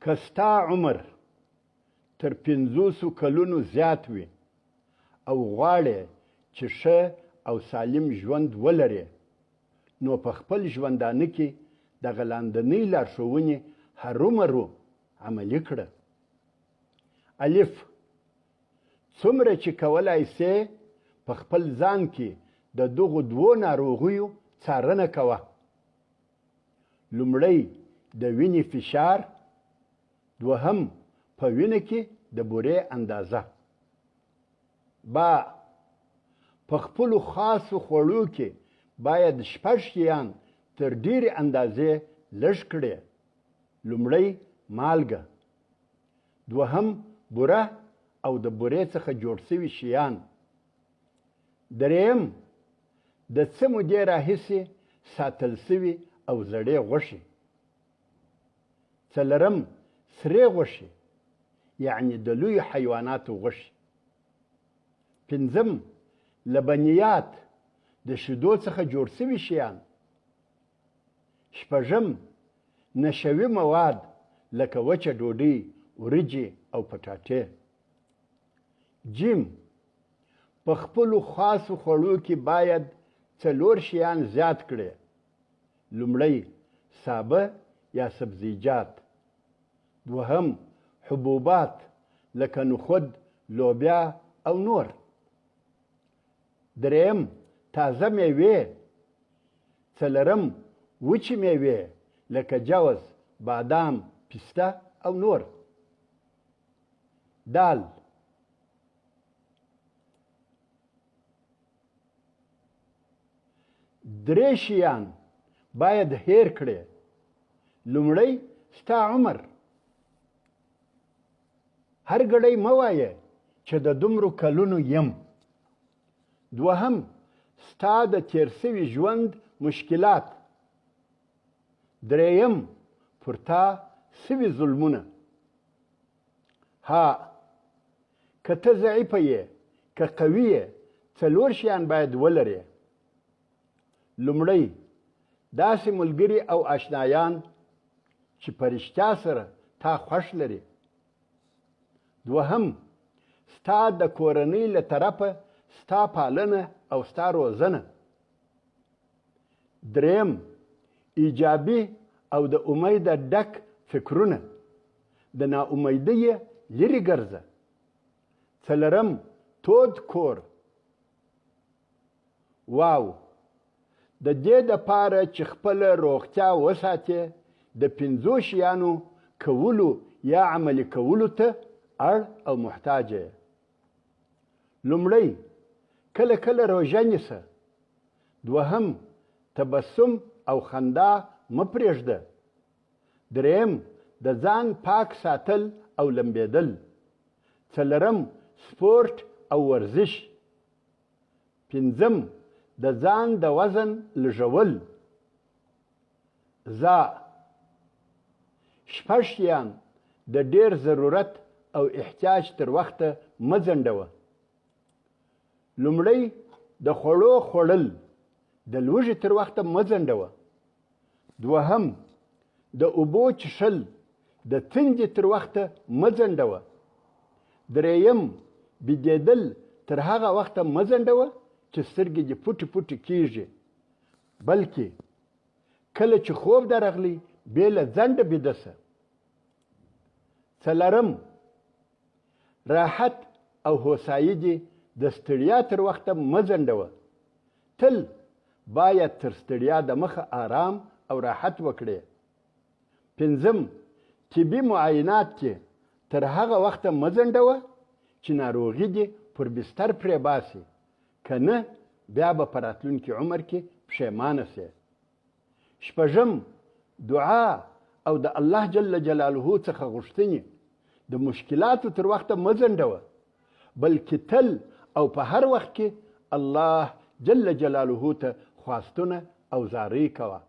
که ستا عمر تر پنځوسو کلونو زیات وي او غواړې چې ښه او سالم ژوند ولرې، نو په خپل ژوندانه کې دغه لاندنۍ لارښوونې هرومرو عملي کړه. الف، څومره چې کولای شې په خپل ځان کې د دغو دوو ناروغیو څارنه کوه. لومړی د وینې فشار، دوهم په وینه کې د بورې اندازه. با، په خپلو خاصو خوړو کې باید شپږ شیان تر ډېرې اندازې لږ کړې. لومړی مالګه، دوهم بوره او د بورې څخه جوړ شوي شیان، درېیم د څه مودې راهیسې ساتل شوي او زړې غوښې، څلورم سرې غوښې یعنې د لویو حیواناتو غوښې، پنځم لبنیات د شیدو څخه جوړ شوي شیان، شپږم نشوي مواد لکه وچه ډوډۍ، وریجې او پټاټې. جیم، په خپلو خاصو خوړو کې باید څلور شیان زیات کړې. لومړی سابه یا سبزیجات، دوهم حبوبات لکه نخود، لوبیا او نور، درېیم تازه مېوې، څلورم وچې مېوې لکه جوز، بادام، پسته او نور. دال، درې شیان باید هیر کړې. لومړی ستا عمر. هر ګړی مه وایه چې د دومرو کلونو یم. دوهم ستا د تیر سوي ژوند مشکلات. درېیم پر تا سوي ظلمونه. ها، که ته ضعیفه یې که قوي یې، څلور شیان باید ولرې. لومړی داسې ملګري او آشنایان چې په رښتیا سره تا خوښ لري. دوهم ستا د کورنۍ له طرفه ستا پالنه او ستا روزنه. دریم ایجابي او د امیده ډک فکرونه، د نا امیدۍ یې لرې ګرځه. څلورم تود کور. واو، د دې دپاره چې خپله روغتیا وساتې د پنځو شیانو کولو یا عملي کولو ته اړ او محتاج یې. لومړی کله کله روژه نیسه. دوهم تبسم او خندا مه پرېږده. درېیم د ځان پاک ساتل او لمبېدل. څلورم سپورت او ورزش. پنځم د ځان د وزن لږول. زا، شپږ شیان د ډېر ضرورت او احتیاج تر وخته مه ځنډوه. لومړی د خوړو خوړل د لوږې تر وخته مه ځنډوه. دوهم د اوبو چښل د تندې تر وخته مه ځنډوه. درېیم بیدېدل تر هغه وخته مه ځنډوه چې سترګې دې پټې پټې کیږي، بلکې کله چې خوب درغلی بې له ځنډه بیده شه. څلورم راحت او هوسایي دې د ستړیا تر وخته مه ځنډوه. تل باید تر ستړیا د مخه آرام او راحت وکړې. پنځم طبي معاینات کې تر هغه وخته مه ځنډوه چې ناروغي دې پر بستر پرې باسي، که نه بیا به په راتلونکي عمر کې پښیمانه شې. شپږم دعا او د الله جل جلاله څخه غوښتنې د مشکلاتو تر وخته مه ځنډوه، بلکې تل او په هر وخت کې الله جل جلاله ته خواستونه او زارۍ کوه.